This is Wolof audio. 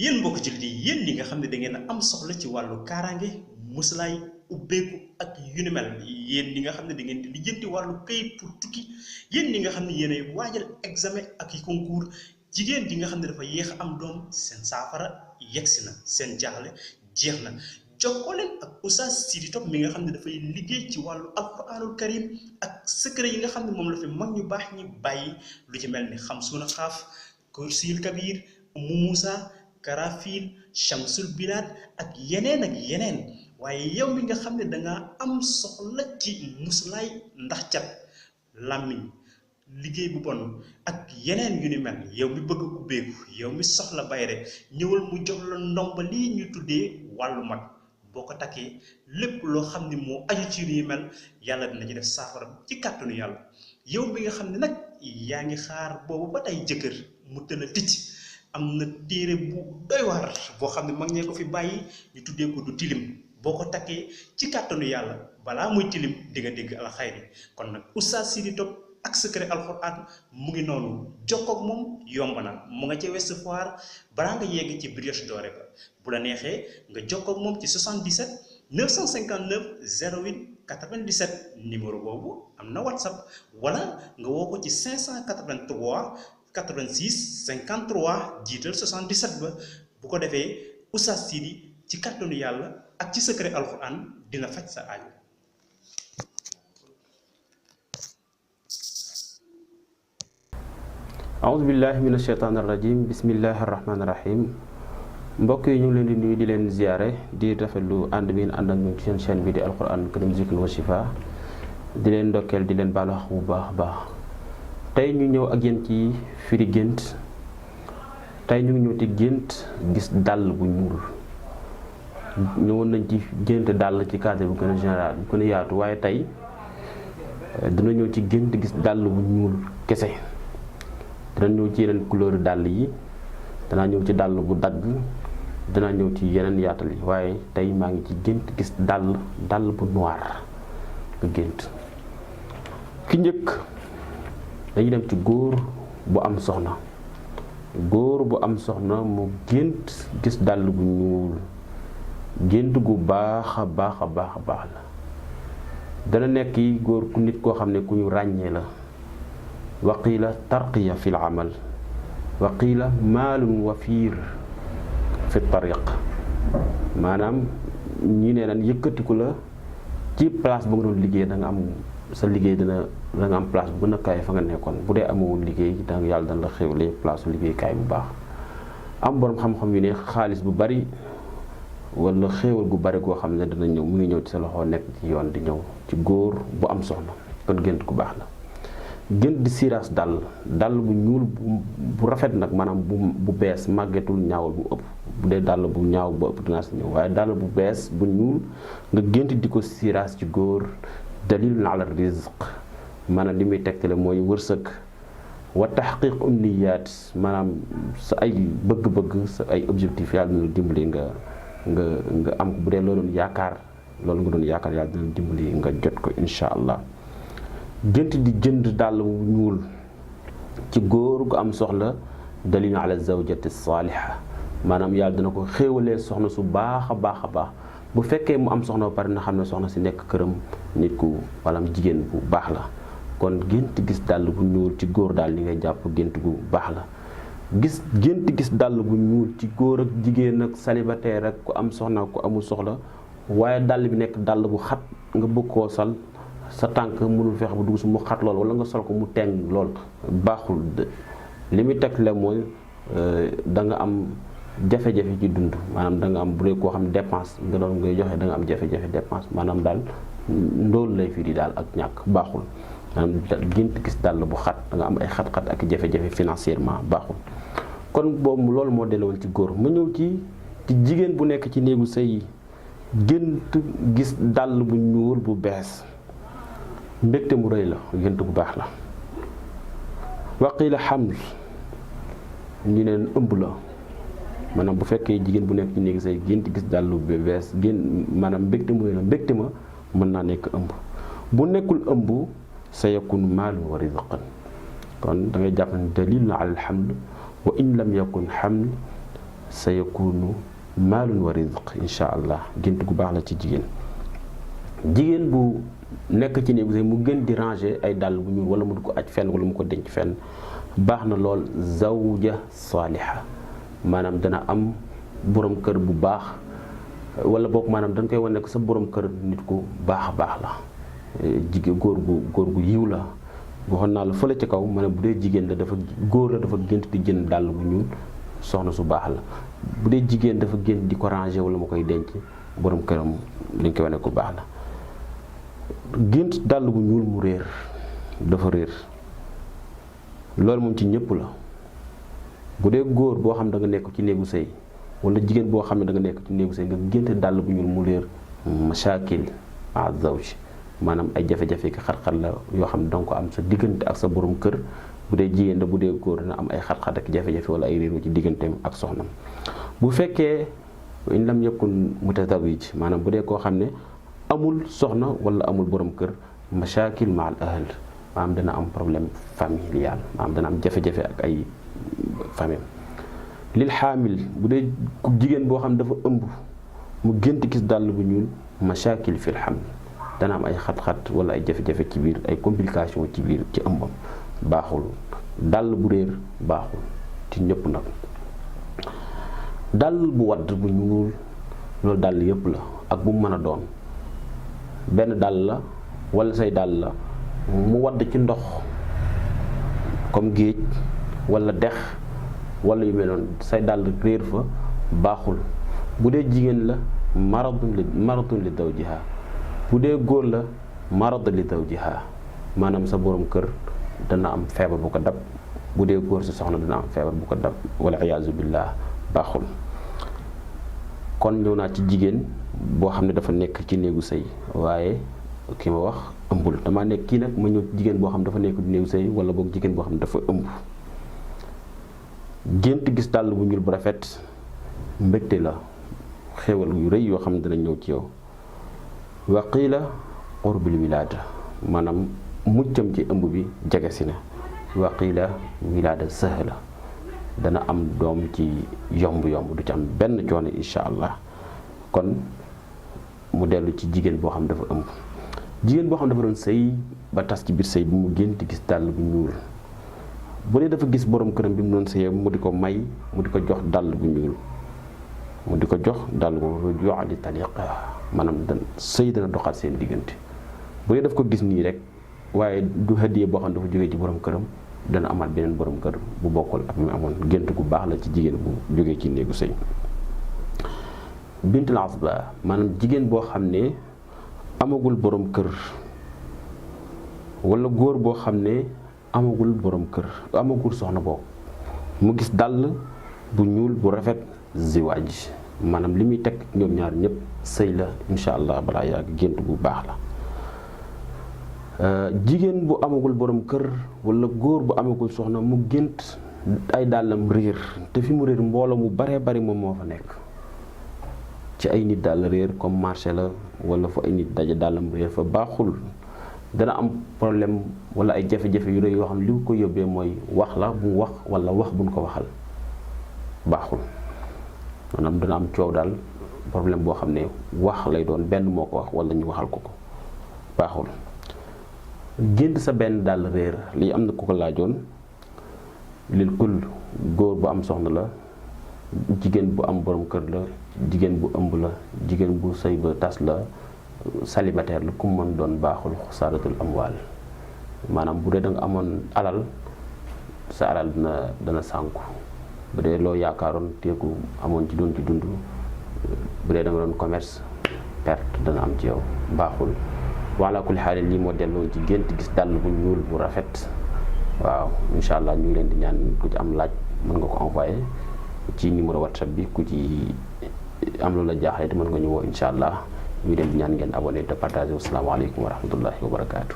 yéen mbokk jullit yi yéen ñi nga xam ne da ngeen a am soxla ci wàllu kaaraange muslaay ubbeeku ak yu ni mel yéen ñi nga xam ne da ngeen di lijjanti wàllu këyit pour tukki yéen ñi nga xam ne yéenay waajal examen ak i concours jigéen ji nga xam ne dafa yéex a am doom seen saafara yegsi na seen jaaxle jeex na jokkoo leen ak Oustaz Sidy Top mi nga xam ne dafay liggéey ci wàllu alquranul karim ak secret yi nga xam ne moom la fi mag ñu baax ñi bàyyi lu ci mel ni xamsuuna xaaf kursil kabir umu Musa karafil shamsul bilad ak yeneen waaye yow mi nga xam ne dangaa am soxla ci muslaay ndax cat làmmiñ liggéey bu bon ak yeneen yu ni mel yow mi bëgg a ubbeeku yow mi soxla bayre ñëwal mu jox la ndomba lii ñu tuddee wàllu mag boo ko takkee lépp loo xam ne moo aju ci yu mel yàlla dina ci def saafara ci kàttanu yàlla yow mi nga xam ne nag yaa ngi xaar boobu ba tey jëkkër mu tëla ticc am na téere bu doy waar boo xam ne mag ñee ko fi bàyyi ñu tuddee ko du tilim boo ko takkee ci kàttanu yàlla balaa muy tilim di nga dégg alxayri kon nag Oustaz Sidy Top ak secret alxuraan mu ngi noonu jokkoo ak moom yomb na mu nga ca Ouest Foire balaa nga yegg ci Brioche Dorée ba bu la neexee nga jokkoo ak moom ci 77 959 08 97 numéro boobu am na WhatsApp wala nga woo ko ci 583 86 53 jiital 77 ba bu ko defee Oustaz Sidy ci kàttanu yàlla ak ci secret alxuraan dina faj sa aajo. aoudu billahi min asheytaan irrajim bismillahi arrahmani irrahim mbokk yi ñu ngi leen di nuyu di leen ziyaare di rafetlu ànd bi ànd ak ñun ci seen chaîne bi di alquran karim zikr wa shifa di leen ndokkeel di leen baalu wax bu baax a baax tey ñu ñëw ak yéen ci firi gént tey ñu ngi ñëw ci gént gis dàll bu ñuul ñëwoon nañ ci gént dàll ci cadre bu gën a général bu gën a yaatu waaye tey dina ñëw ci gént gis dàll bu ñuul kese dana ñëw ci yeneen couleur dàll yi danaa ñëw ci dàll bu dagg danaa ñëw ci yeneen yaatal yi waaye tey maa ngi ci gént gis dàll bu noir nga gént ki njëkk dañuy dem ci góor bu am soxna mu gént gis dàll bu ñuul gént gu baax a baax la dana nekk yi góor ku nit koo xam ne ku ñu ràññee la waqiila tarqiya fi l amal waqiila maalun wafiir fi tariq maanaam ñi nee naan yëkkatiku la ci place ba nga doon liggéey da nga am sa liggéey da nga am place bu gën a kaay fa nga nekkoon bu dee amawul liggéey da nga yàlla dana la xewle place liggéey kaay bu baax am boroom xam-xam yu ne xaalis bu bari wala xéewal gu bari goo xam ne dana ñëw mu ngi ñëw ci sa loxo nekk ci yoon di ñëw ci góor bu am soxna kon gént ku baax la gént di siiraas dàll bu ñuul bu rafet nag maanaam bu bees màggetul ñaawal bu ëpp bu dee dàll bu ñaaw bu ëpp dinaa si ñëw waaye dàll bu bees bu ñuul nga gént di ko siiraas ci góor dalilun ala rizq maanaam li muy tegtale mooy wërsëg wa tahqiq umniyaat maanaam sa ay bëgg-bëgg sa ay objectif yàlla dina dimbali nga am ko bu dee loolu nga doon yaakaar yàlla dina dimbali nga jot ko insha allah gént di jënd dàll bu ñuul ci góor gu am soxla dalilun ala zawjati saaliha maanaam yàlla dina ko xéewalee soxna su baax a baax bu fekkee mu am soxna ba pare na xam ne soxna si nekk këram nit ku wala jigéen bu baax la kon gént gis dàll bu ñuul ci góor daal li ngay jàpp gént gu baax la gént gis dàll bu ñuul ci góor ak jigéen ak célibataire ak ku am soxna ku amul soxla waaye dàll bi nekk dàll bu xat nga bëgg koo sol sa tànk mënul feex bu dugg su mu xat lool wala nga sol ko mu teng lool baaxul li muy teg la mooy da nga am jafe-jafe ci dund maanaam da nga am bu dee koo xam dépense nga doon ngay joxe da nga am jafe-jafe dépense maanaam daal ndool lay firi daal ak ñàkk baaxul maanaam gént gis dàll bu xat da nga am ay xat-xat ak jafe-jafe financièrement baaxul kon boobu loolu moo delluwoon ci góor ma ñëw ci jigéen bu nekk ci néegu sëy gént gis dàll bu ñuul bu bees mbégte mu rëy la gént bu baax la waqiila xaml ñu neen ëmb la maanaam bu fekkee jigéen bu nekk ci néegi say gént gis dàll bu bees maanaam mbégte mu rëy la mbégte ma mën naa nekk ëmb bu nekkul ëmb sa yakun maalun wa rizqan kon da ngay jàpp ne dalil na ala alhamd wa in lam yakun haml sa yakunu maalun wa rizq insha allah. gént gu baax la ci jigéen bu nekk ci néegu sëy mu gën di ranger ay dàll bu ñuul wala mu di ko aj fenn wala mu ko denc fenn, baax na lool zawja saaliha, maanaam dana am borom kër bu baax, wala boog maanaam dañ koy wane ko sa borom kër nit ku baax a baax la, jigéen góor gu yiw la. waxoon naa la fële ci kaw ma ne bu dee jigéen la dafa góor la dafa gént di jënd dàll bu ñuul, soxna su baax la. bu dee jigéen dafa gént di ko ranger wala mu koy denc, borom këram dañ koy wane ku baax la. gént dàll bu ñuul mu réer, dafa réer, loolu moom ci ñëpp la. bu dee góor boo xam da nga nekk ci néegu sëy wala jigéen boo xam ne da nga nekk ci néegu sëy nga gént dàll bu ñuul mu réer, mashakil ma zawj, maanaam ay jafe-jafe ki xat-xat la yoo xam ne danga ko am sa diggante ak sa borom kër. bu dee jigéen da bu dee góor dina am ay xat-xat ak jafe-jafe wala ay réeru ci digganteem ak soxnam. bu fekkee in lam yakun mutazawij, maanaam bu dee koo xam ne amul soxna wala amul borom kër, mashakil ma al ahl, maanaam dana am problème familial, maanaam dana am jafe-jafe ak ay famille. lil xaamil, bu dee jigéen boo xam ne dafa ëmb mu gént gis dàll bu ñuul, mashakil fil haml, dana am ay xat-xat wala ay jafe-jafe ci biir, ay complication ci biir ci ëmbam. baaxul. dàll bu réer baaxul ci ñëpp nag. dàll bu wadd bu ñuul, loolu dàll yëpp la ak bu mu mën a doon, benn dàll la wala say dàll la mu wadd ci ndox comme géej wala dex wala yu mel noonu, say dàll réer fa, baaxul. bu dee jigéen la maradun li zawjiha, bu dee góor la marad li zawjiha, maanaam sa borom kër dana am feebar bu ko dab. bu dee góor si soxna dana am feebar bu ko dab, wala iyaazu billah, baaxul. kon ñëw naa ci jigéen boo xam ne dafa nekk ci néegu sëy, waaye ki ma wax ëmbul. dama nekk kii nag ma ñëw ci jigéen boo xam ne dafa nekk ci néegu sëy wala boog jigéen boo xam ne dafa ëmb. gént gis dàll bu ñuul bu rafet mbégte la, xéewal yu rëy yoo xam ne dana ñëw ci yow. wa qiila qurbil wilaada, maanaam muccam ci ëmb bi jege si na. wa qiila wilaada sahla, dana am doom ci yomb-yomb, du ci am benn coono insha allah. kon mu dellu ci jigéen boo xam dafa ëmb. jigéen boo xam dafa doon sëy ba tas ci biir sëy bi mu gént gis dàll bu ñuul, bu dee dafa gis borom këram bi mu doon sëyee mu di ko may, mu di ko jox dàll bu ñuul, mu di ko jox dàll bu rujuu li taliqa, maanaam sëy dana doxal seen diggante. bu dee daf ko gis nii rek waaye du hadiya boo xam ne dafa jógee ci borom këram, dana amaat beneen borom kër bu bokkul ak mi amoon. gént gu baax la ci jigéen bu jógee ci néegu sëy. bintul asba, maanaam jigéen boo xam ne amagul borom kër, wala góor boo xam ne amagul borom kër, amagul soxna boobu, mu gis dàll bu ñuul bu rafet, ziwaaj, maanaam li muy teg ñoom ñaar ñëpp sëy la insha allah balaa yàgg. gént bu baax la. jigéen bu amagul borom kër wala góor bu amagul soxna mu gént ay dàllam réer, te fi mu réer mbooloo mu baree bari moom moo fa nekk, ci ay nit dàll réer comme marché la wala fa ay nit daje dàllam réer fa, baaxul. dana am problème wala ay jafe-jafe yu rëy yoo xam ne li ko yóbbee mooy wax la bu mu wax wala wax buñ ko waxal, baaxul. maanaam dana am coow daal, problème boo xam ne wax lay doon, benn moo ko wax wala ñu waxal ko, baaxul. gént sa benn dàll réer, lii am na ku ko laajoon. lil kull, góor bu am soxna la, jigéen bu am borom kër la, jigéen bu ëmb la, jigéen bu sëy ba tas la, célibataire la, ku mën doon baaxul. xusaaratul amwaal, maanaam bu dee da nga amoon alal, sa alal dana sànku. bu dee loo yaakaaroon teeku amoon ci doon ci dund, bu dee da nga doon commerce, perte dana am ci yow, baaxul. wala kulli xaal lii moo delloo ci gént gis dàll bu ñuul bu rafet. waaw incha allah ñu ngi leen di ñaan ku ci am laaj mën nga ko envoyé ci numéro WhatsApp bi, ku ci am loolu la jaaxle te mën nga ñu woo incha allah. ñu leen di ñaan ngeen abonné te partagé. Asalaamaaleykum wa rahmatullahi wa barakaatu.